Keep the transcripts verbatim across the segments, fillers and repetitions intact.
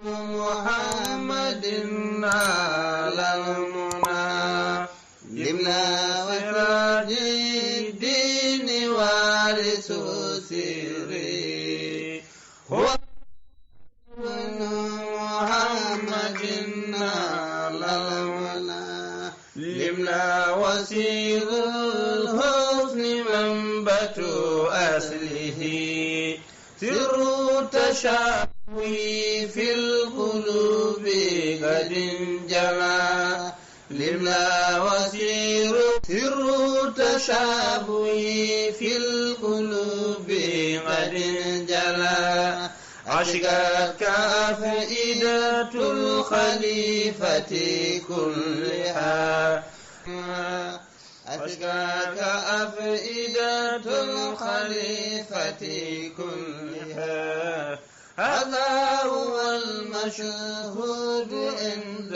محمد نال المنى. لملا سراج الدين وارث سري. هو محمد نال المنى. لملا وسير الحسن منبت أصله. سر التشابه في القلوب قد انجلى. لملا وسير سر التشابه في القلوب قد انجلى. أشقتك أفئدة الخليفة كلها. أشقاك أفئدة الخليفة كلها. هذا هو المشهود عند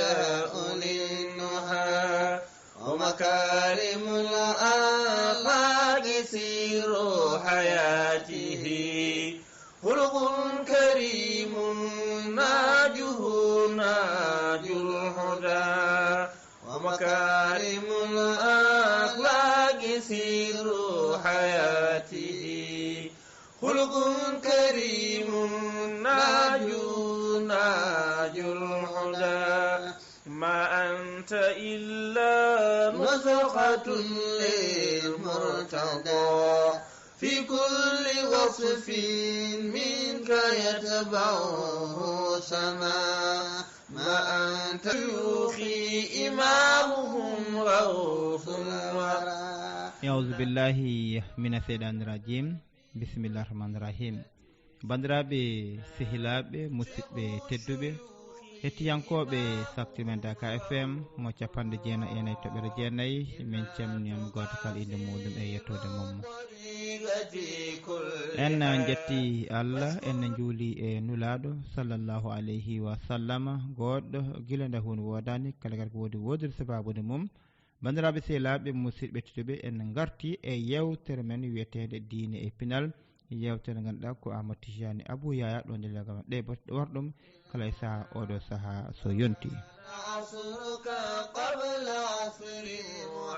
أولي النهى. ومكارم الأخلاق سير حياته. خلق كريم ناجه ناج الهدى. ومكارم الأخلاق سر حياته. خلق كريم ناج ناج الهدى. ما أنت إلا نزهة للمرتضى. في كل وصف منك يتبعه سما. ما أنت شيوخي إمامهم غوث الورى. أعوذ بالله من الشيطان الرجيم. بسم الله الرحمن الرحيم. Banndiraaɓe, sehilaaɓe, musidɓe tedduɓe, hettiyankooɓe Safti men Daka F M mo capanɗe jeenayi e nayi toɓɓere jeenayi, min calmini on gooto kala innde muuɗum e yettoode mum. En njetti Allah, en njuuli e Nulaaɗo sallallahu alayhi wa sallama, goɗɗo gila nde huunde woodaani, kala kadi ko woodi woodude sabaabude mum. Banndiraaɓe sehilaaɓe, musidɓe tedduɓe, en ngarti e yeewtere men wiyeteende Diine e Pinal. Yeewtere nde ngannduɗaa ko Amadou Tijani Abou Yaya ɗo nde lagama ɗe bot-, ɗo war ɗum kala e saha, oɗo saha so yonti.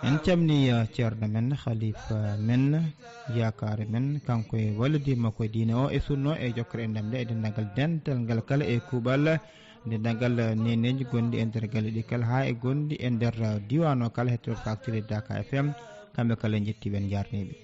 En calmini, eh, ceerno men, khalifa men, yaakaare men, kanko e wallidi makko e diine o e sunno e jokkere e ndamde e denndaangal dental ngal kala e kuuɓal, denndaangal neneeji gonɗi e nder galle ɗi kala haa e gonɗi e nder diiwaan o kala hettotoo Saftirde Daka F M, kamɓe kala en njettii ɓe, en njaarnii ɓe.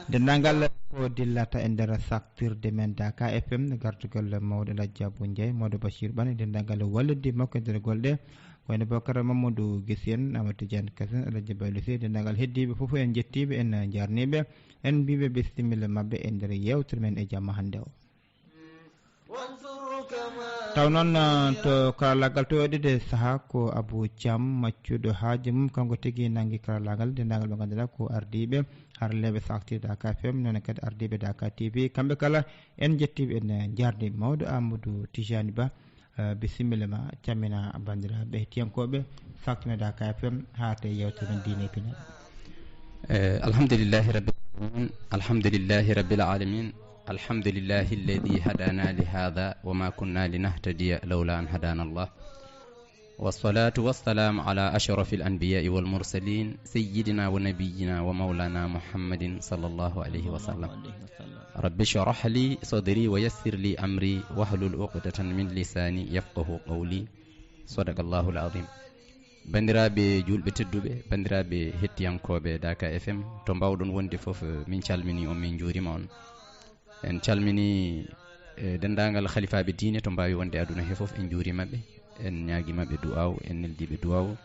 Denndaangal ko dillata e nder Saftirde men Daka F M, gartugol mawɗo Alhaji Abou Ndiaye, mawɗo Bachir Bane, denndaangal wallidi makko e nder golle ɗe, ko wayno Bocar Mamadou Guissé en, Amadou Tidiane Kassé, Alhaji Baylo Sy, denndaangal heddiiɓe fof en njettii ɓe, en njaarnii ɓe, en mbii ɓe bisimilla maɓɓe e nder yeewtere men e jamma hannde o. Taw noon, eh, to karallaagal to waɗde sahaa ko Abou Thiam, maccuɗo haaji mum, kanko tigi nanngi karallaagal, denndaangal ɓe ngannduɗaa ko ardiiɓe haralleeɓe Saftirde Daka F M, noon kadi ardiiɓe Daka T V, kamɓe kala en njettii ɓe, en njaarnii ɓe. Mawɗo Amadou Tijani Ba, eh, bisimilla ma, calmina banndiraaɓe hettiyankooɓe Saftirde Daka F M, haa te yeewtere men Diine e Pinal. Eh, alhamdulillahi rabbil alamin. Alhamdulillahi rabbil alamin. الحمد لله الذي هدانا لهذا وما كنا لنهتدي لولا أن هدانا الله. والصلاة والسلام على أشرف الأنبياء والمرسلين سيدنا ونبينا ومولانا محمد صلى الله عليه وسلم. رب اشرح لي صدري ويسر لي أمري واحلل عقدة من لساني يفقه قولي. صدق الله العظيم. Banndiraaɓe juulɓe tedduɓe, banndiraaɓe hettiyankooɓe Daka F M, to mbaawɗon wonde fof, min calminii on, min njuuriima on. En calminii, eh, denndaangal halifaaɓe diine to mbaawi wonde aduna he fof, en njuuriima ɓe, en ñaagii maɓɓe du'aaw, en neldii ɓe du'aaw,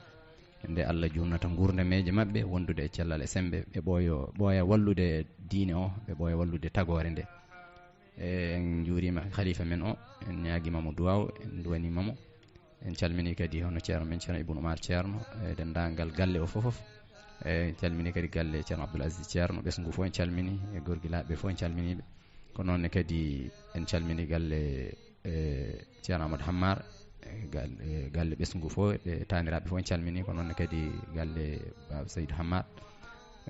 nde Allah juutnata nguurndam e maɓɓe, wondude e cellal e semmbe, ɓe ɓooyo, ɓooya wallude diine o, ɓe ɓooya wallude tagoore nde. Eh, en njuuriima halifa men o, en ñaagiima mo du'aaw, en nduwaniima mo. En calminii kadi hono ceerno men, ceerno Ibn Umar Ceerno, e denndaangal galle o fof fof. E en calminii kadi galle ceerno Abdoul Aziz Ceerno, ɓesngu fof en calminii, e gorgilaaɓe fof en calminii ɓe. Ko noon ne kadi en calminii galle, e, ceerno Amadou Hammar, e gal-, e galle ɓesngu fof, e taaniraaɓe fof en calminii. Ko noon ne kadi galle Baaba Seydou Hammar.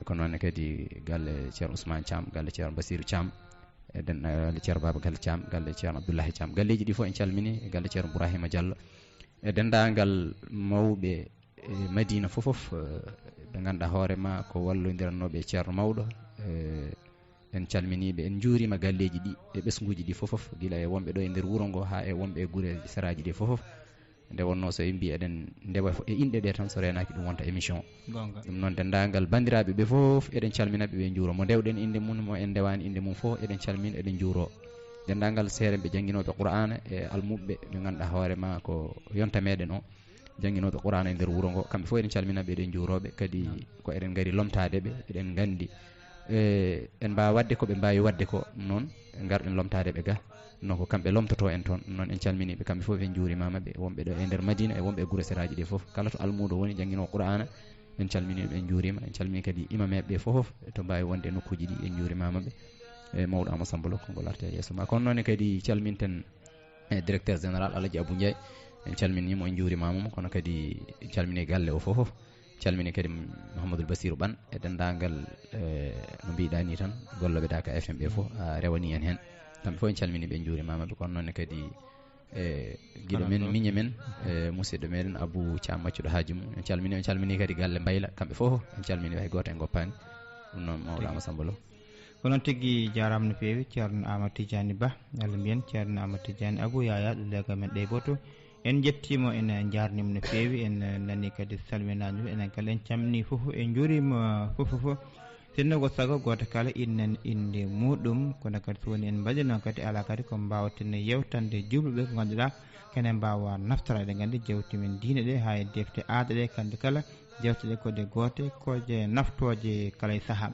Ko noon ne kadi galle ceerno Ousmane Thiam, galle ceerno Basirou Thiam. e den, eh, galle Ceerno Baaba Galle Caam, galle Ceerno Abdullahi Caam. Galleeji ɗi fof en calmini, e galle Ceerno Ibrahima Diallo. E denndaangal mawɓe e Madina fof fof, eh, ɓe ngannduɗaa hoore ma ko wallondirannooɓe e Ceerno Mawɗo. Eh, en calminii ɓe, en njuuriima galleeji ɗi e ɓesnguuji ɗi fof fof, gila e wonɓe ɗo e nder wuro ngo haa e wonɓe e gure seraaji ɗi fof fof. Nde wonnoo so en mbii eɗen ndewa fo-, e inɗe ɗe tan, so reenaaki ɗum wonta émission. Goonga. Ɗum noon, denndaangal banndiraaɓe ɓe fof, eɗen calmina ɓe, ɓe njuuro. Mo ndewɗen innde mum, mo en ndewaani innde mum fof, eɗen calmina, eɗen njuuro. Denndaangal seerenɓe jannginooɓe Qur'aana e almuɓɓe ɓe ngannduɗaa hoore ma ko yonta meɗen o, jannginooɓe Qur'aana e nder wuro ngo, kamɓe fof eɗen calmina ɓe, eɗen njuuro ɓe. Kadi ko eɗen ngari lomtaade ɓe, eɗen nganndi, eh, en mbaawa waɗde ko ɓe mbaawi waɗde ko, noon ngarɗen lomtaade ɓe ga, no ko kamɓe lomtotoo en toon. Noon en calminii ɓe kamɓe fof, en njuurimaama ɓe, wonɓe ɗo e nder Madina e wonɓe e gure seraaji ɗi fof. Kala to almuudo woni jannginoowo Qur'aana, en calminii ɓe, en njuuriima. En calminii kadi imameeɓe ɓe fof fof to mbaawi wonde e nokkuuji ɗi, en njuurimaama ɓe. E mawɗo Amadou Samba Lo, konngol arta e yeeso ma. Kono noon kadi calminten e directeur général Alaji Abou Ndiaye, en calminii mo, en njuurimaama mo, kono kadi en calminii galle o fof fof. Calmini kadi Mouhamadou Bassirou Ɓan e denndaangal, eh, no mbiɗa ni tan, gollooɓe Daaka F M ɓe fof, a rewani en heen. Kamɓe fof en calmini ɓe, en njuurimaama ɓe. Kono noon kadi, eh, giɗo men, miñe men, eh, musidɗo meɗen Abou Thiam, maccuɗo haaju mum. En calmini, en calmini kadi galle Mbayla, kamɓe fof en calmini, hay gooto en ngoppaani. Ɗum noon, mawɗo Amadou Samba Lo. Ko noon tigi, jaaraama no feewi, Ceerno Amadou Tidiani Ba. Yalla mbiyen Ceerno Amadou Tidiani Abou Yaya, ɗo leegal men Ɗeyboto. En njettiima, en njaarniima no feewi, en nani kadi salminaandu, enen kala en calminii fof, en njuuriima fof, fof. Sinno ko sago gooto kala innen innde muɗum, kono kadi so woni en mbaɗii noon kadi, alaa kadi ko mbaawaten yewtande juulɓe ɓe ko ngannduɗaa, kene mbaawa naftoraade. Nganndi jewte men diine ɗe, haa e defte aada ɗe, kamɓe kala jewte ɗe ko ɗe goote, ko je naftooje kala e sahaa.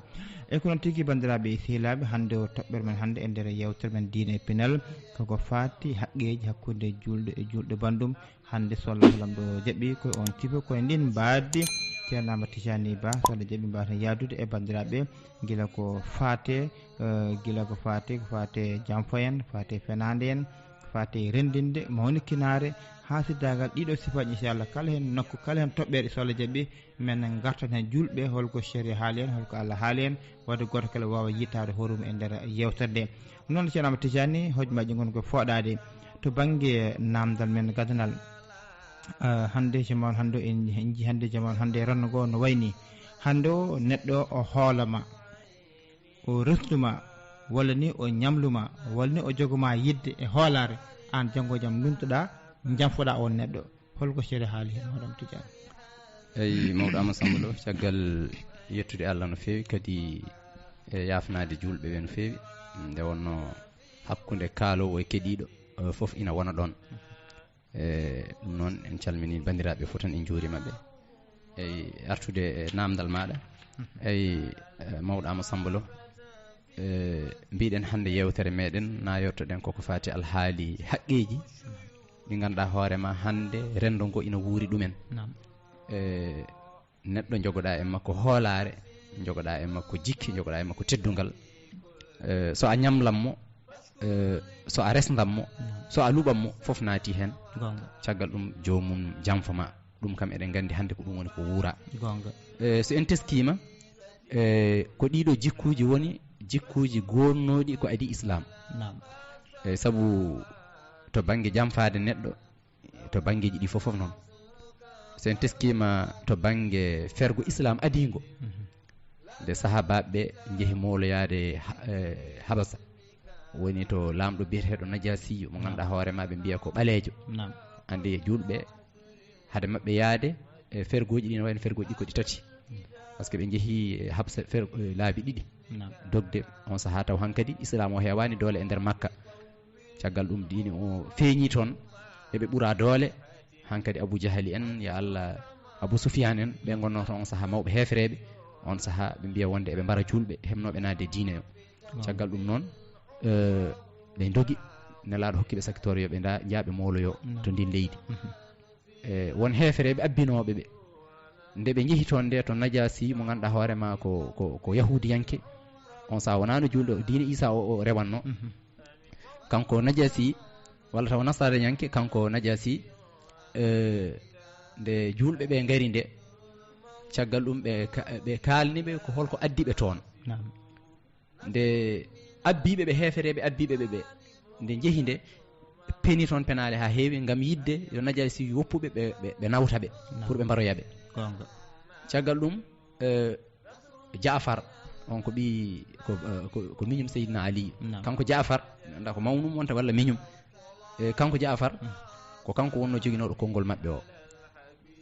E ko noon tigi, banndiraaɓe e sehilaaɓe, hannde o toɓɓere men hannde e nder yewtere men diine e pinal, koko faati haqqeeji hakkunde juulɗo e juulɗo banndum. Hannde so Allah Laamɗo jaɓi, ko on sifa, ko e ndin mbaadi Ceerno Amadou Tidiani Ba, so Allah jaɓi, mbaawaten yaadude e banndiraaɓe, gila ko faate, eh, gila ko faate, ko faate janfa en, faate fenaande en, faate renndinde mawnikinaare, haa siddaagal ɗiɗo sifaaji, inchallah, kala heen nokku, kala heen toɓɓere, so Allah jaɓi, men ngartan heen juulɓe, holko Sariya haali heen, holko Allah haali heen, wadde gooto kala waawa yittaade hoore mum e nder yewtere nde. Noon, Ceerno Amadou Tidiani, hojomaaji ngon ko fooɗaade to bannge naamndal men gadanal. Ah, hannde jamaanu hannde o en, en njii hannde jamaanu hannde renndo ngo no wayni. Hannde o neɗɗo o hoolama, o resnuma, walla ni o ñamluma, walla ni o jogoma yidde e hoolaare, aan janngo e jam nduntoɗaa, janfoɗaa on neɗɗo. Holko Sariya haali heen, hoɗam Tidiani? Eyi, mawɗo Amadou Samba Lo, caggal yettude Allah no feewi, kadi e yaafnaade juulɓe ɓe no feewi, nde wonnoo hakkunde kaaloowo e keɗiiɗo, eh, fof ina wona ɗoon. E ɗum noon, en calminii banndiraaɓe fof tan, en njuuriima ɓe. Eyi, artude e naamndal maaɗa, eyi, eh, mawɗo Amadou Samba Lo, eh, mbiɗen hannde yewtere meɗen, nayortoɗen koko faati alhaali haqqeeji ɗi ngannduɗaa hoore ma hannde renndo ngo ina wuuri ɗumen. Naam. Eh, neɗɗo jogoɗaa e makko hoolaare, jogoɗaa e makko jikki, jogoɗaa e makko teddungal. Eh, so a ñamlan mo, eh, so a resndan mo, so a luɓan mo, fof naati heen. Goonga. Caggal ɗum, joomum janfa ma. Ɗum kam eɗen nganndi hannde ko ɗum woni ko wuura. Goonga. Eh, so en teskiima, eh, ko ɗiɗo jikkuuji woni jikkuuji goonnooɗi ko adii Islaam. Naam. Eh, sabu to bannge janfaade neɗɗo, to banngeeji ɗi fof fof noon. So en teskiima to bannge fergo Islaam adiingo, mhm, nde sahaabaaɓe ɓe njehi mooloyaade ha-, eh, Habasa, woni to laamɗo biyeteeɗo Najaasiyu, mo ngannduɗaa hoore ma ɓe mbiya ko ɓaleejo. Naam. Anndi juulɓe, hade maɓɓe yaade e fergooji ɗi, no wayno fergooji ɗi ko ɗi tati. Mm. Par ce que ɓe njehi, eh, Habsa fer-, eh, laabi ɗiɗi. Naam. Dogde on sahaa taw hankadi Islaam o heewaani doole e nder Makka. Caggal ɗum diine o feeñi toon, eɓe ɓura doole. Hankadi Abu Jahali en, ya Allah, Abu Sufyaan en, ɓe ngonnoo toon on sahaa mawɓe heefereeɓe. On sahaa ɓe mbiya wonde eɓe mbara juulɓe heɓnooɓe naatde diine o. Waaw. Caggal ɗum noon, eh, ɓe ndogi, Nelaaɗo hokki ɓe sakitoore yo ɓe nda-, njaa ɓe mooloyo, naam, to ndin leydi. Mhm. Eh, won heefereeɓe abbinooɓe ɓe. Nde ɓe njehi toon nde to Najaasi mo ngannduɗaa hoore ma ko, ko, ko Yahuudiyanke. On sahaa wonaano juulɗo diine Iisaa o, o rewannoo. Mhm. Kanko Najaasi, walla taw Nasaarayanke, kanko Najaasi, eh, nde juulɓe ɓe ngari nde, caggal ɗum ɓe ka-, ɓe kaalni ɓe ko holko addi ɓe toon. Naam. Nde Abbiiɓe ɓe, heefereeɓe abbiiɓe ɓe ɓe, nde njehi nde, peni toon penaale haa heewi, ngam yiɗde yo Najaasi woppuɓe ɓe, ɓe, ɓe nawta ɓe, pour ɓe mbaroya ɓe. Caggal ɗum, eh, Jaafar, on ko ɓii, ko, eh, ko, ko miñum Seydina Ali. Kanko Jaafar, mi anndaa ko mawnum wonta walla miñum. Eh, kanko Jaafar, ko kanko wonnoo joginooɗo konngol maɓɓe o.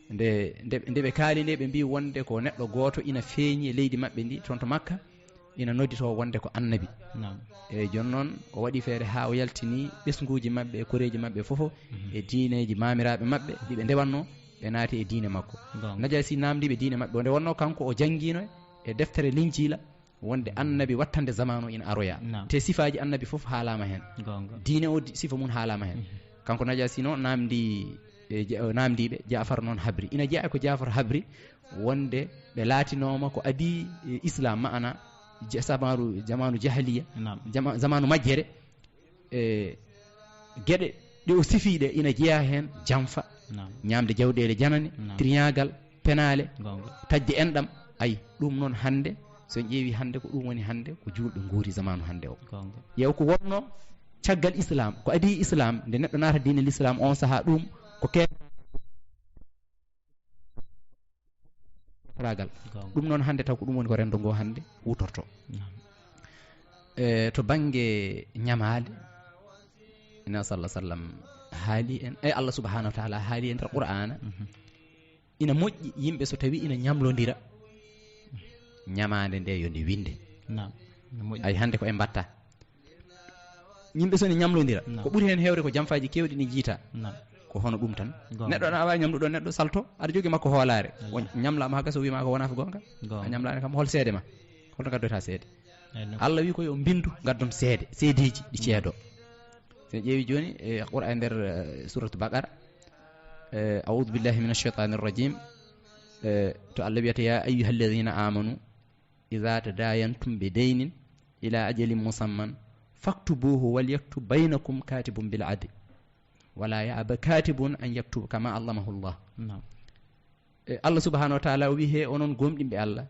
Nde, nde, nde ɓe kaali nde, ɓe mbii wonde ko neɗɗo gooto ina feeñi e leydi maɓɓe ndi, toon to Makka, ina nodditoo wonde ko annabi. Eyyi, jooni noon, o waɗi feere haa o yaltini ɓesnguuji maɓɓe e koreeji maɓɓe fof, e diineeji maamiraaɓe maɓɓe ɗi ɓe ndewatnoo, ɓe naati e diine makko. Najaasi naamndii ɓe diine maɓɓe, o nde wonnoo kanko o janngiino e deftere Linjiila, wonde annabi wattande zamaanu ina aroya. Te sifaaji annabi fof haalaama heen. Diine o di-, sifa mum haalaama heen. Kanko Najaasi noon naamndi, e, ja-, naamndiiɓe, Jaafar noon habri. Ina jeyaa ko Jaafar habri, wonde ɓe laatinooma ko adii, e, Islaam, maana ja-, sabaaru, jamaanu jahiliya, jama-, zamaanu majjere, e, geɗe ɗe o sifii ɗe ina jeyaa heen janfa, ñaamde jawɗeele janane, triangle, penaale, taƴde enɗam. Ay, ɗum noon hannde, so en ƴeewi hannde, ko ɗum woni hannde ko juulɓe nguuri zamaanu hannde o. Yeew ko wonnoo caggal Islaam, ko adii Islaam, nde neɗɗo naata diine l'Islaam, on sahaa ɗum ko ke-, ragal. Ɗum noon hannde taw ko ɗum woni ko renndo ngo hannde huutorto. E, to bannge ñamaale, ina sallah sallam haali en, e, Allah subhanahu wa taala haali en nder Qur'aana. Ina moƴƴi yimɓe so tawi ina ñamlondira ñamaande nde yo nde winde. Ay, hannde ko en mbatta. Yimɓe so ne ñamlondira, ko ɓuri heen heewde ko jamfaaji keewɗi ne njiita. Ko hono ɗum tan. Neɗɗo ana waawi ñamluɗo neɗɗo salto, aɗa jogii makko hoolaare. O ñamlaama haa gasa, o wiima ko wonaa ko goonga. A ñamlaani kam, hol seede ma? Holto ngaddota seede? Allah wi ko yo mbindu, ngaddon seede, seedeeji ɗi ceedo. So en ƴeewi jooni e Qur'an nder, eh, surat Baqara, eh, "A'udhu billahi minash shaitanir rajim." Eh, to Allah wiyata, "Ya ayyuhalladhina amanu, idha tadayantum bidaynin ila ajalin musamman, faktubuhu wal yaktub baynakum katibun bil adl. Wala ya'ba katibun an yaktuba kama allamahu Allah." E, Allah subhanahu wa taala o wi, "He onon gomɗinɓe Allah,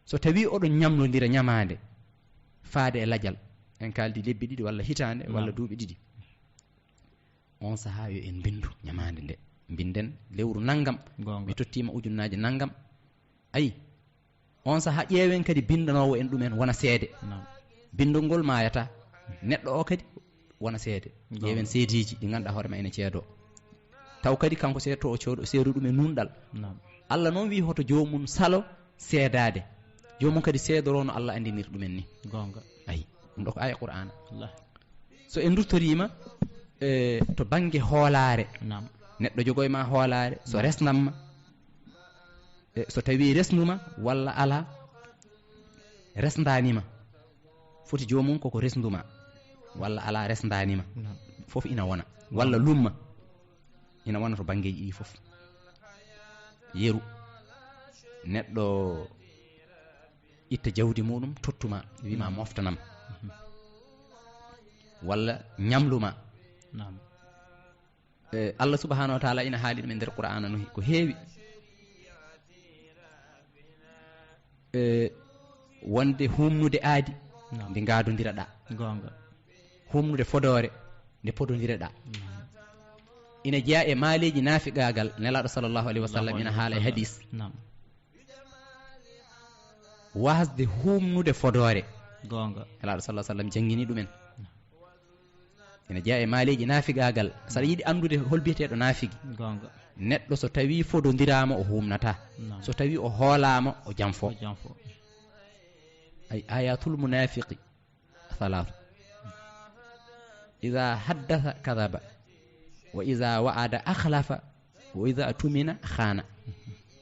so tawi oɗon ñamlondira ñamaande faade e lajal, en kaldi lebbi ɗiɗi walla hitaande walla duuɓi ɗiɗi, on sahaa yo en mbindu ñamaande nde. Mbinden lewru nanngam, mi tottiima ujunnaaje nanngam." Ayi, on sahaa ƴeewen kadi binndanoowo en ɗumen wona seede. Binndol ngol maayata. Neɗɗo o kadi wona seede. Ƴeewen seedeeji ɗi ngannduɗaa hoore ma ene ceedo. Taw kadi kanko seedo to o coodo, seedo ɗum e nunɗal. Allah noon wi hoto joomum salo seedaade. Joomum kadi seedoroo no Allah anndinir ɗumen ni. Ayi, ɗum ɗo ko aaya Qur'aana. So en nduttoriima, e, to bannge hoolaare, neɗɗo jogo e ma hoolaare, so resnam ma, e, so tawi resndu ma walla alaa, resndaani ma, foti joomum koko resndu ma walla alaa, resndaani ma, fof ina wona, walla lumma, ina wona to banngeeji ɗi fof. Yeru, neɗɗo itta jawdi muɗum, tottuma, wima moftanam, walla ñamluma. E, Allah subhanahu wa taala ina haali ɗum e nder Qur'aana no he-, ko heewi. E, wonde humnude aadi, nde ngaadondiraɗa. Humnude fodoore, nde podondiraɗa. Ina jeyaa e maaleeji naafiqaagal, Nelaaɗo sallallahu alayhi wa sallam ina haala e hadis. Wasde humnude fodoore. Nelaaɗo sallallahu alayhi wa sallam janngini ɗumen. Ina jeyaa e maaleeji naafiqaagal. So aɗa yiɗi anndude hol biyeteeɗo naafigi, neɗɗo so tawi fodondiraama o humnata. So tawi o hoolaama o janfo. Ay, ayatul munafiqi thalatha. Idha haddatha kadhaba, wa idha wa'ada akhlafa, wa idha tumina khana.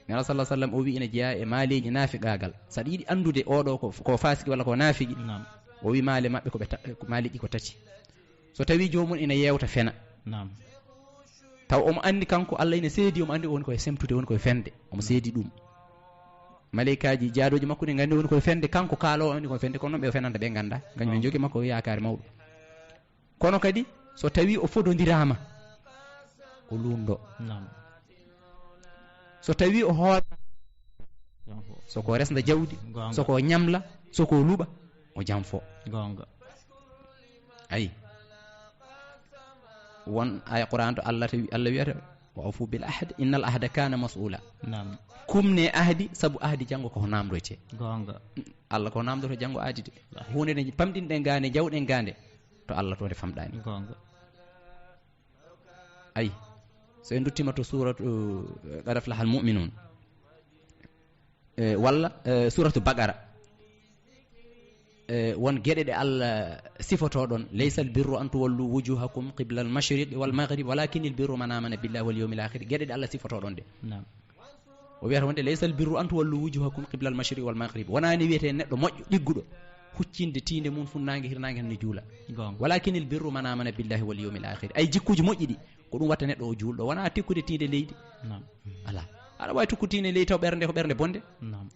Nelaaɗo sallallahu alaihi wasallam o wi ina jeyaa e maaleeji naafiqaagal. So aɗa yiɗi anndude oɗo ko, ko faasiki walla ko naafigi, o wi maale maɓɓe ko ɓe ta-, ko maaleeji ko tati. So tawi joomum ina yeewta fena. Taw omo anndi kanko Allah ina seedi, omo anndi o woni koye semtude, woni koye fende. Omo seedi ɗum. Maleykaaji jaadooji makko ne nganndi woni koye fende, kanko kaaloowo anndi koye fende, kono noon ɓe o fenanta ɓe ngannda. Kañum en jogi makko yaakaare mawɗo. Kono kadi so tawi o fodondiraama, o luundo. So tawi o hool-, so ko resnda jawdi, so ko ñamla, so ko luɓa, o janfo. Ayi. Won aya Qur'an to Allah tawi, Allah wiyata: "Wa awfu bil ahd, innal ahda kana mas'ula." Naam. Kumne ahdi, sabu ahdi janngo ko namdoyte. Goonga. Allah ko namdoto janngo ahdi de. Wallahi. Huunde nde pamɗinɗen ga nde, jawɗen ga nde, to Allah to nde famɗani. Goonga. Ayi. So en nduttima to suuratu, eh, Qad aflahal mu'minun. Eh, walla, eh, suuratu Baqara. Eh, won geɗe ɗe Allah sifoto ɗon. "Laysal birru an tuwallu wujuhakum qiblal mashriqi wal maghribi walakinil birru man amana billahi wal yawmil akhir." Geɗe ɗe Allah sifoto ɗon de. Naam. O wiyata wonde: "Laysal birru an tuwallu wujuhakum qiblal mashriqi wal maghribi." Wonani wiyete neɗɗo moƴƴo, ɗigguɗo, huccinde tiinde mum funnaange, hirnaange, hande juula. Goonga. "Walakinil birru man amana billahi wal yawmil akhir." Ay, jikkuji moƴƴi ɗi, ko ɗum watta neɗɗo o juulɗo. Wona tikkude tiinde leydi. Naam. Ala. Aɗa waawi tukkude tiinde leydi taw ɓernde ko ɓernde bonde. Naam.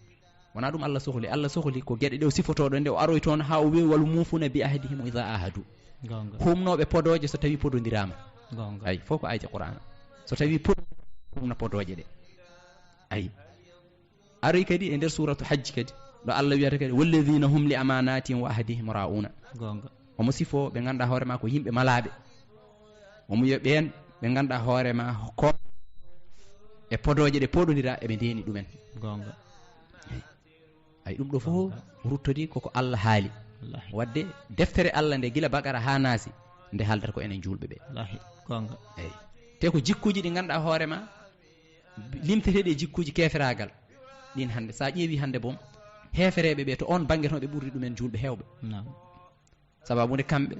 Wona ɗum Allah sohli. Allah sohli ko geɗe ɗe o sifoto ɗon, nde o aroy toon haa o wi'i: "Wal mufuna bi ahdihim idha ahadu." Goonga. Humnooɓe podooje so tawi podondiraama. Goonga. Ay, fof ko ayje Qur'ana. So tawi pod-, humna podooje ɗe. Ay. Aroy kadi e nder suuratu Hajji kadi, ɗo Allah wiyata kadi: "Walladhina hum li amanatihim wa ahdihim ra'una." Goonga. Omo sifo ɓe ngannduɗaa hoore ma ko yimɓe malaaɓe. Omo wiya ɓeen ɓe ngannduɗaa hoore ma ko e podooje ɗe poɗondira, eɓe ndeeni ɗumen. Goonga. Ay, ɗum ɗo fof ruttodi koko Allah haali. Wallahi. Wadde deftere Allah nde, gila Baqara haa Naasi, nde haaldata ko enen juulɓe ɓe. Wallahi, goonga. Eyi. Te ko jikkuuji ɗi ngannduɗaa hoore ma, limteteeɗi e jikkuuji keeferaagal. Ɗin hannde, so a ƴeewi hannde boom, heefereeɓe ɓe, to oon bannge toon ɓe ɓurri ɗumen juulɓe heewɓe. Naam. Sababu nde kamɓe,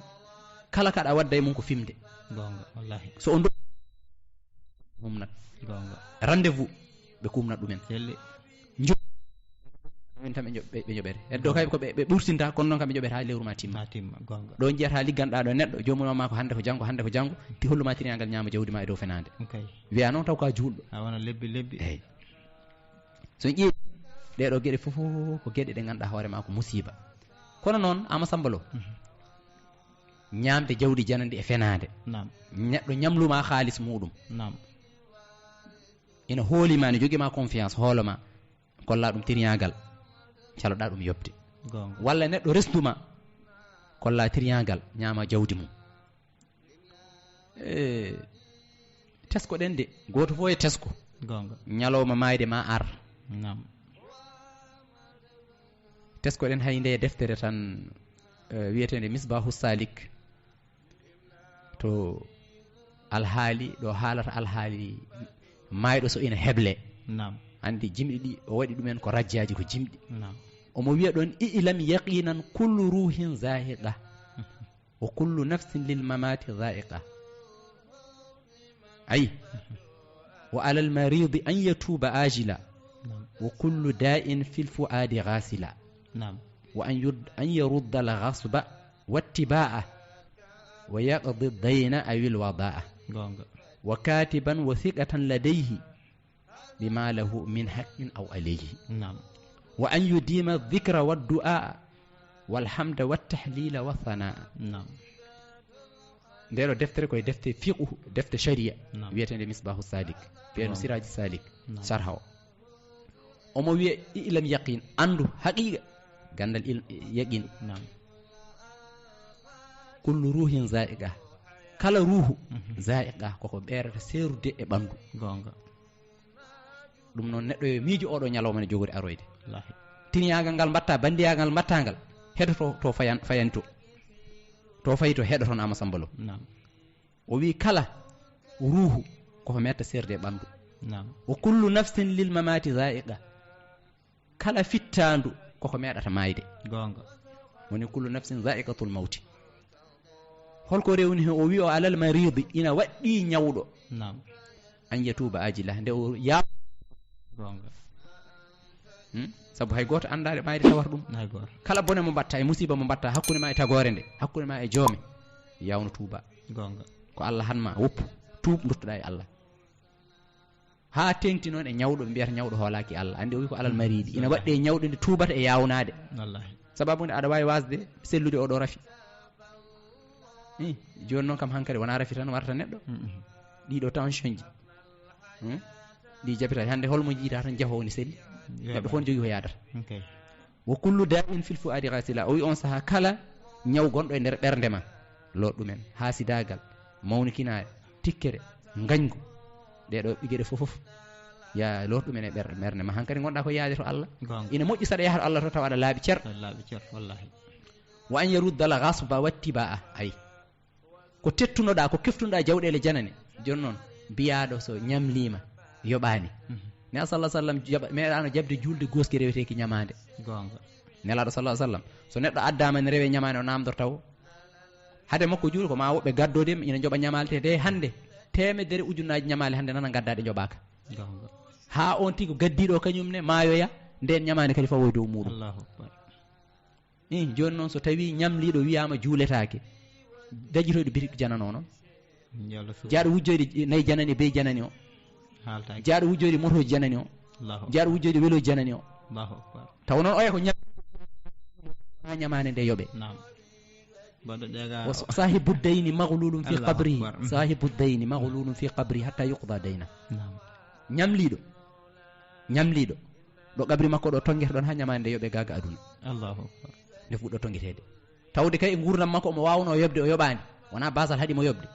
kala kaɗa wadda e mum ko fimde. Goonga, wallahi. So o ndo-, humnat. Goonga. Rendez-vous, ɓe kumnat ɗumen. Celle. Njo-, min tan ɓe njo-, ɓe, ɓe njoɓere. Heddo kay ko ɓe, ɓe ɓurtinta, kono noon kam ɓe njoɓere haa lewru ma timma. Ma timma, goonga. Ɗo njiyata ligganɗaa ɗo neɗɗo, joomum ma ko hannde ko janngo, hannde ko janngo, ti hollu ma tiriyangal ñaama jawdi ma e dow fenaande. Ok. Wiya noon taw ko a juulɗo. A wona lebbi, lebbi. Eyi. So en ƴeewi ɗee ɗoo geɗe fof, ko geɗe ɗe ngannduɗaa hoore ma ko musiiba. Kono noon, Ama Samba Lo, mhm, ñaamde jawdi janandi e fenaande. Naam. Neɗɗo ñamluma kaalis muɗum. Naam. Ina hoolima, ne jogima confiance, hooloma, kolla ɗum tiriyangal, caloɗa ɗum yoɓde. Goonga. Walla neɗɗo resduma, kolla tiriyangal, ñaama jawdi mum. E, teskoɗen de, gooto fof e tesko. Goonga. Ñalawma maayde ma ar. Naam. Teskoɗen hay nde deftere tan, e, wiyeteende Misbahu Salik. To alhaali, ɗo haalata alhaali maayɗo so ina heble. Naam. Anndi jimɗi ɗi, o waɗi ɗumen ko rajjaaji, ko jimɗi. Naam. Omo wiya ɗon: "I'lam yaqinan kullu ruhin zahiqa." "Wa kullu nafsin lil mamati dha'iqa." Ay. "Wa alal maridi an yatuba ajila. Naam. Wa kullu da'in fil fuadi ghasila. Naam. Wa an yud-, an yarudda al ghasba wattiba'a. Wa yaqdi dayna awil wada'a. Goonga. Wa katiban wa thiqatan ladayhi bima lahu min haqqin aw alayhi." Naam. "Wa an yudima dhikra wa du'a wal hamda wa tahlila wa thana'a." Naam. Nde ɗo deftere koye defte fiqhu, defte sharia, naam, wiyeteende Misbahu Salik, feeno, naam, Siraji Salik, naam, sharha o. Omo wiya: "I'lam yaqin, anndu haqiqa, ganndal il-, yaqin." Naam. "Kullu ruhin za'iqa." Kala ruhu, mhm, za'iqa, koko ɓeerata seerude e ɓanndu. Goonga. Ɗum noon, neɗɗo yo miijo oɗo ñalawma ne jogori aroyde. Wallaahi. Tiniyaangal ngal mbatta, banndiyaangal mbatta ngal, heɗoto to fayan-, fayanto. To fayi to heɗoton Ama Samba Lo. Naam. O wi kala ruuhu koko meetta seerde e ɓanndu. Naam. "Wa kullu nafsin lil mamaati zaa'iqa." Kala fittaandu koko meeɗata maayde. Goonga. Woni: "Kullu nafsin zaa'iqatul mawti." Holko rewni heen? O wi: "O alal mariidi, ina waɗɗii ñawɗo." Naam. "An yatuuba ajila." Nde o ya-, goonga. Hmm? Sabu hay gooto anndaade maayde tawata ɗum. Hay gooto. Kala bone mo mbatta e musiiba mo mbatta hakkunde ma e tagoore nde, hakkunde ma e joome, yawno tuuba. Goonga. Ko Allah han ma, woppu, tuub, nduttoɗaa e Allah. Haa teŋti noon e ñawɗo, ɓe mbiyata ñawɗo hoolaaki Allah. Anndi o wi ko alal mariidi. Ina waɗde e ñawɗo nde tuubata e yaawnaade. Wallaahi. Sababu nde aɗa waawi waasde sellude oɗo rafi. Ih, jooni noon kam hankadi wonaa rafi tan warata neɗɗo. Mm-mm. Ɗiɗo tension ji. Hmm? Ɗi jabita hannde holmo jiita tan jahoowo ne selli. Neɗɗo fof ne jogii ko yaadata. Ok. "Wa kullu daa'in fil fu'aadi ghaasila." O wi on sahaa kala ñaw gonɗo e nder ɓernde ma. Lor ɗumen haasidaagal, mawnikinaare, tikkere, ngañgu. Ɗee ɗoo geɗe fof, fof, ya lor ɗumen e ɓer-, ɓernde ma. Hankadi ngonɗaa ko yaade to Allah. Goonga. Ina moƴƴi saɗa yaha to Allah to tawa aɗa laaɓi cer. Aɗa laaɓi cer, wallahi. Wa an yarudda al ghasba wattibaa. Ay. Ko tettunoɗaa, ko keftunoɗaa jawɗeele janane. Jooni noon, mbiyaaɗo so ñamliima, yoɓaani. Mhm. Nelaaɗo sallallahu alaihi wasallam jaɓa-, meeɗaano jaɓde juulde gooski reweteeki ñamaande. Goonga. Nelaaɗo sallallahu alaihi wasallam, so neɗɗo addaama ne rewe ñamaande, o naamndorta o. Hade makko juulo ko ma woɓɓe gaddode ina njoɓa ñamaale te, de hannde teemedere ujunnaaji ñamaale hannde nana ngaddaa ɗe njoɓaaka. Goonga. Haa on tigi gaddiiɗo kañum ne maayoya, ndeen ñamaande kadi fawo e dow muuɗum. Allahu akbar. Ih, jooni noon so tawii ñamliiɗo wiyaama juuletaake, dajitoyɗo bitik janano noon. Yo Allah suur. Jaaɗo wujjoyde nayi janani e beyi janani o. Haaltaaki. Jaaɗo wujjoyde motooji janani o. Allahu akbar. Jaaɗo wujjoyde welooji janani o. Allahu akbar. Taw noon oya ko ñam-, wonaa ñamaande nde yoɓe. Naam. Mbaɗo ɗeega. Wa s-, saahibu dayni maghlulun fi Allahu qabrihi. Akbar. Mhm. Saahibu dayni maghlulun fi qabrihi hatta yuqda dayna. Naam. Ñamliiɗo. Ñamliiɗo. Ɗo qabri makko ɗo tonngete ɗon haa ñamaande nde yoɓe gaaga aduna. Allahu akbar. Nde fuɗɗo tonngeteede. Tawde kay e nguurndam makko omo waawnoo yoɓde, o yoɓaani. Wonaa baasal haɗi mo yoɓde.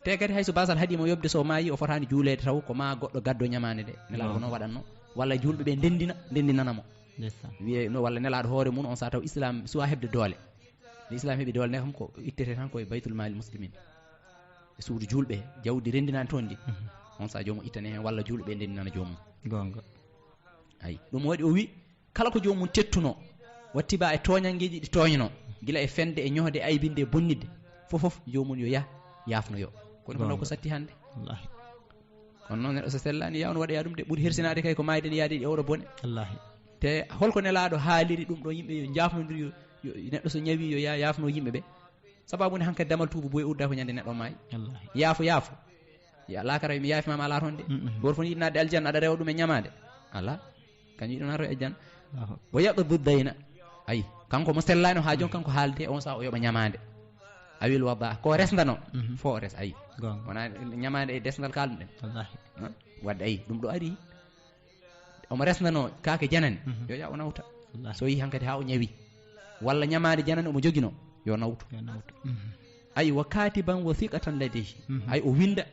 Te kadi hay so baasal haɗi mo yoɓde, so maayi o fotaani juuleede taw ko maa goɗɗo gaddo ñamaande nde. Nelaaɗo ko noon waɗatno. Walla juulɓe ɓe ndenndina, ndenndinana mo. Ndeysaan. Wiyee no, walla nelaaɗo hoore mum on saha taw Islam suwaa heɓde doole. Nde Islam heɓi doole nde kam ko ittete tan koye Baytul Maali Muslimin. E suudu juulɓe, jawdi renndinaani toon ndi. Mhm. On saha joomum ittane heen walla juulɓe ɓe ndenndinana joomum. Goonga. Ay, ɗum waɗi o wi, kala ko joomum tettuno, wattibaa e tooñanngeeji ɗi tooñno, gila e fende, e ñohde, e aybinde, e bonnidde, fof, fof joomum yo yah, yaafnoyo. Kono ko Goonga. Ko satti hannde. Wallaahi. Kono noon neɗɗo so sellaani, yaawno waɗoya ɗum de, ɓuri hersinaade kay ko maayde ne yaade e oɗo bone. Wallaahi. Te holko nelaaɗo haaliri ɗum ɗo, yimɓe yo njaafnondir, yo, yo neɗɗo so ñawi yo ya-, yaafno yimɓe ɓe. Sababu nde hankadi damal tuubu boy udda ko ñande neɗɗo maayi. Wallaahi. Yaafo, yaafo. Ya laakara mi yaafi ma, ma laaton de. Mm, mm. Gooto fof ne yiɗi naatde aljanna, aɗa rewa ɗum e ñamaande. Alaa. Kañum yiɗi naatde aljanna. Allahu. Wa yaqdi dayna. Ay, kanko mo sellaani o haa jooni, kanko haalde, on saha o yoɓa ñamaande. Awil wada, ko resndano. Mhm. Fo o res, ay. Goonga. Wona ñamaande e desndal kaalɗen. Wallaahi. Ha? Wadde ay, ɗum ɗo ari. Omo resnano kaake janani. Mhm. Yo yaa o nawta. Wallaahi. So yi hankadi haa o ñawi. Walla ñamaande janani omo jogino. Yo nawtu. Yo nawtu. Mhm. Ay, wa katiban wa thiqatan ladayhi. Mhm. Ay, o winda.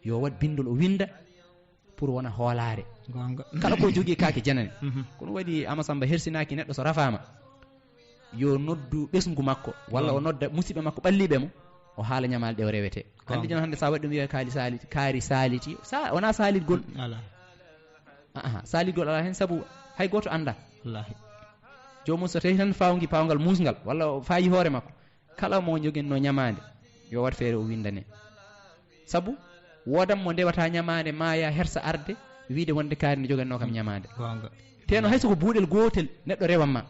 Yo waɗ bindol, o winda. Pour wona hoolaare. Goonga. Kala ko jogii kaake janani. Mhm. Kono waɗi Ama Samba hersinaaki neɗɗo so rafaama, yo noddu ɓesngu makko, walla Goonga. O nodda musiɓɓe makko ɓalliiɓe mo, o haala ñamaale ɗe o rewete. Goonga. Anndi jooni hannde so a waɗi ɗum wiya kaali saaliti, kaari saaliti. Sa-, wonaa saalitgol. Alaa. Aha, saalitgol alaa heen sabu hay gooto anndaa. Wallaahi. Joomum so tawii tan fawngi paawngal muusngal, walla o faayi hoore makko, kala mo joginno ñamaande, yo waɗ feere o winndane. Sabu, woodan mo ndewata ñamaande, maaya hersa arde, wiide wonde kaari ne jogannoo kam ñamaande. Goonga. Teno hay so ko buuɗel gootel neɗɗo rewan ma,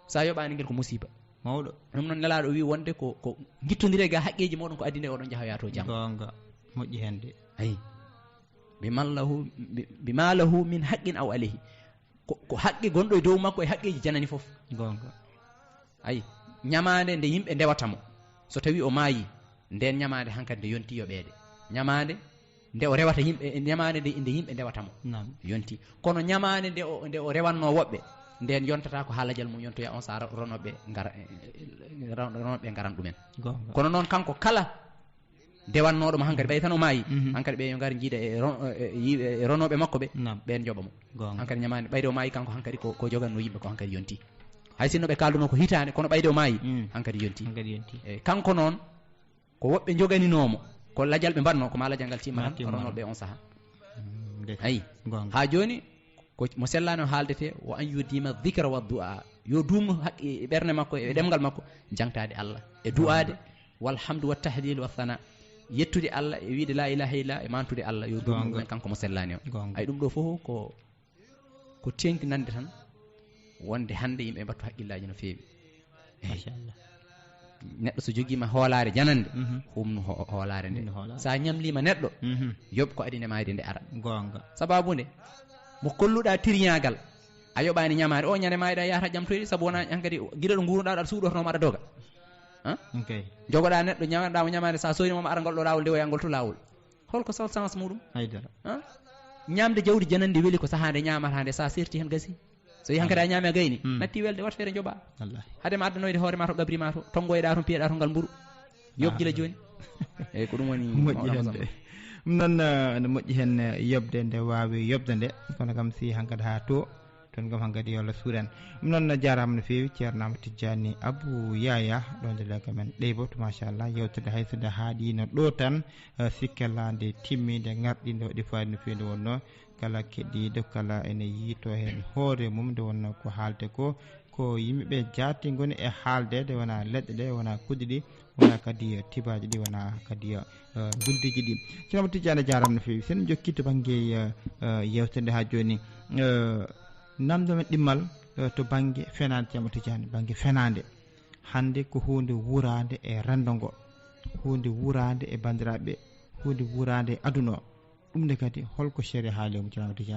so a yoɓaani ngel ko musiba. Mawɗo. Ɗum noon nelaaɗo o wi wonde ko, ko ngittondiree ga haqqeeji mooɗon ko addi nde oɗon njaha yaato jam. Goonga. Moƴƴi heen de. Ayi. Bi man lahu, bi, bi ma lahu min haqqin aw alayhi. Ko, ko haqqe gonɗo e dow makko e haqqeeji janani fof. Goonga. Ayi, ñamaande nde yimɓe ndewata mo. So tawii o maayi, ndeen ñamaande hankadi nde yonti yoɓeede. Ñamaande nde o rewata yimɓe, ñamaande nde, nde yimɓe ndewata mo. Naam. Yonti. Kono ñamaande nde o, nde o rewanno woɓɓe, ndeen yontata ko haalajal mum yontoya on saha ronooɓe ngara, eh, eh, ron-, ronooɓe ngaran ɗumen. Goonga. Kono noon kanko kala ndewannooɗo mo hankadi, ɓay tan o maayi, Mhm. hankadi ɓe yo ngar njiida e ron-, e, e, e ronooɓe makko ɓe, Naam. Ɓeen njoɓa mo. Goonga. Hankadi ñamaande, ɓayde o maayi kanko hankadi ko, ko joganno yimɓe ko hankadi yonti. Hay sinno ɓe kaalduno ko hitaande, kono ɓayde o maayi, Mm. hankadi yonti. Hankadi yonti. E, kanko noon, ko woɓɓe joganinoo mo, ko lajal ɓe mbaɗno, ko ma lajal ngal timma Ma tan, timma. Ronooɓe on saha. Mm, nde. Ayi. Goonga. Haa jooni, ko mo sellaani o haaldete, wa an yudima dhikra wa du'a. Yo duumnu haqqi e ɓernde makko, e ɗemngal makko, jangtaade Allah, e du'aade, Goonga. Walhamdu wa tahlil wa thana. Yettude Allah e wiide la ilaha illallah e mantude Allah, yo duumnu Goonga. Ɗumen kanko mo sellaani o. Goonga. Ay, ɗum ɗo fof ko, ko teeŋtinande tan wonde hannde yimɓe mbattu haqqillaaji no feewi. Eey. Machallah. Neɗɗo so jogiima hoolaare janande, Mhm. humnu ho-, hoolaare nde. Humnu hoolaare. So a ñamliima neɗɗo, Mhm. yoɓ ko adine maayde nde ara. Goonga. Sababu nde, mo kolluɗaa tiriñaagal, a yoɓaani ñamaande, o ñande maayɗa yahata jam toyɗi, sabu wonaa hankadi gila ɗo nguurnuɗaa ɗo aɗa suuɗotonoo ma aɗa doga. Han? Ok. Jogoɗaa neɗɗo ñamanɗaa mo ñamaande, so a soyniima mo ara ngol ɗo laawol, ndewoya ngol to laawol. Holko sal-, sens muɗum? Haydara. Han? Ñamde jawdi janande weli ko sahaa nde ñamata nde, so a serti heen gasi. So yi hankadi a ñaami a gayni, natti welde, wat feere joɓa. Wallahi. Hade ma addanoyde hoore ma to gabri ma to, tonngoyɗa toon, piyeɗa toon ngal mburu. Yoɓ gila jooni. Eyyi, ko ɗum woni moƴƴi heen de. Ɗum noon, eh, ene moƴƴi heen, eh, yoɓde nde waawi yoɓde nde. Kono kam si hankadi haa to, toon kam hankadi yo Allah suur en. Ɗum noon, jaaraama no feewi, Ceerno Amadou Tidiani Abou Yaya, ɗoon de lekka men ɗeybo to, machallah, yewtere hay so nde haaɗiino ɗo tan, eh, sikke lande timmiinde, ngarɗiinde, waɗi fayida no feewi nde wonnoo. Kala keɗiiɗo, kala ene yiitoo heen hoore mum, nde wonnoo ko haalde ko, ko yimɓe ɓe jaati ngoni e haalde, nde wonaa leɗɗe ɗe, wonaa kuɗi ɗi, wonaa kadi tibaaji ɗi, wonaa kadi, eh, mbuldiiji ɗi. Ceerno Amadou Tidiani, a jaaraama no feewi. So en njokkii to bannge, eh, eh, yewtere nde haa jooni, eh, namndo men ɗimmal, eh, to bannge fenaande, Ceerno Amadou Tidiani, bannge fenaande. Hannde ko huunde wuuraande e renndo ngo, huunde wuuraande e banndiraaɓe, huunde wuuraande e aduna o. Ɗum nde kadi, holko sariya haali e mum, Ceerno Amadou Tidiani?